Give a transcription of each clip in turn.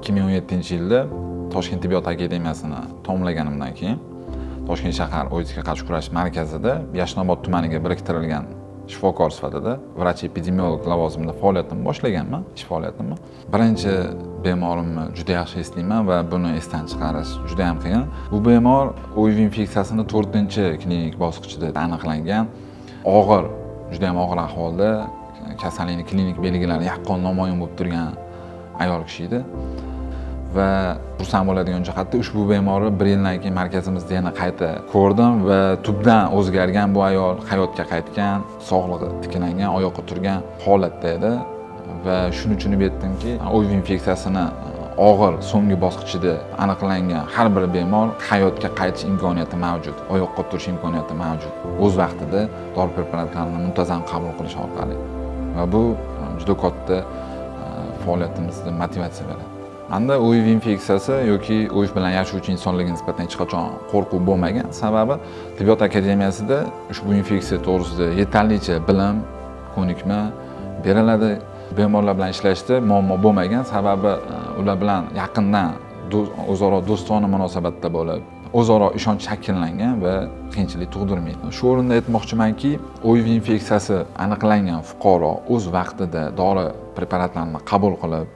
2017-yilda Toshkent tibbiyot akademiyasini tamomlaganimdan keyin Toshkent shahar OITga qarshi kurash markazida Yashnobod tumaniga biriktirilgan shifokor sifatida vrach epidemiolog lavozimida faoliyatimni boshlaganman, ish faoliyatimni. Birinchi bemorimni juda yaxshi eslayman va buni esdan chiqarish juda ham qiyin. Bu bemor OIV infeksiyasini 4-klinik bosqichida aniqlangan, og'ir, juda ham og'ir ahvolda, kasallikning klinik belgilari yaqqol namoyon bo'lib turgan ayol kishi edi. Va xursand bo'ladigan jihati, ushbu bemorni bir yildan keyin markazimizda yana qayta ko'rdim va tubdan o'zgargan bu ayol, hayotga qaytgan, sog'lig'i tiklangan, oyoqqa turgan holatda edi. Va shuni tushunib yetdimki, OIV infeksiyasini og'ir so'nggi bosqichida aniqlangan har bir bemor hayotga qaytish imkoniyati mavjud, oyoqqa turish imkoniyati mavjud, o'z vaqtida dori preparatlarini muntazam qabul qilish orqali. Va bu juda katta faoliyatimizda motivatsiya beradi. Manda OIV infeksiyasi yoki OIV bilan yashovchi insonlarga nisbatan hech qachon qo'rquv bo'lmagan. Sababi tibbiyot akademiyasida ushbu infeksiya to'g'risida yetarlicha bilim, ko'nikma beriladi. Bemorlar bilan ishlashda muammo bo'lmagan. Sababi ular bilan yaqindan o'zaro do'stona munosabatda bo'lib, o'zaro ishonch shakllangan va qiyinchilik tug'dirmaydi. Shu o'rinda aytmoqchimanki, OIV infeksiyasi aniqlangan fuqaro o'z vaqtida dori preparatlarini qabul qilib,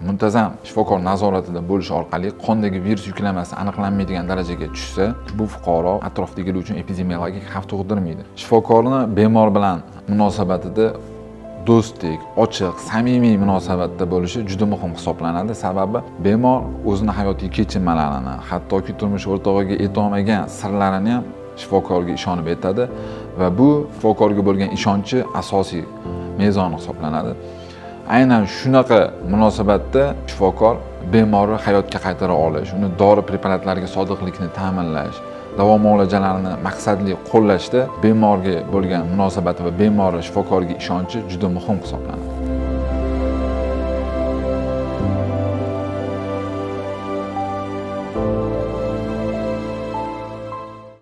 muntazam shifokor nazoratida bo'lish orqali qondagi virus yuklamasi aniqlanmaydigan darajaga tushsa, bu fuqaro atrofdagilar uchun epidemiologik xavf tug'dirmaydi. Shifokorni bemor bilan munosabatida do'stlik, ochiq, samimiy munosabatda bo'lishi juda muhim hisoblanadi. Sababi bemor o'zini hayotiy kechinmalarini, hattoki turmush o'rtog'iga aytolmagan sirlarini ham shifokorga ishonib aytadi va bu shifokorga bo'lgan ishonchi asosiy mezon hisoblanadi. Aynan shunaqa munosabatda shifokor bemorni hayotga qaytara olish, uni dori preparatlariga sodiqlikni ta'minlash, davo muolajalarini maqsadli qo'llashda bemorga bo'lgan munosabati va bemorni shifokorga ishonchi juda muhim hisoblanadi.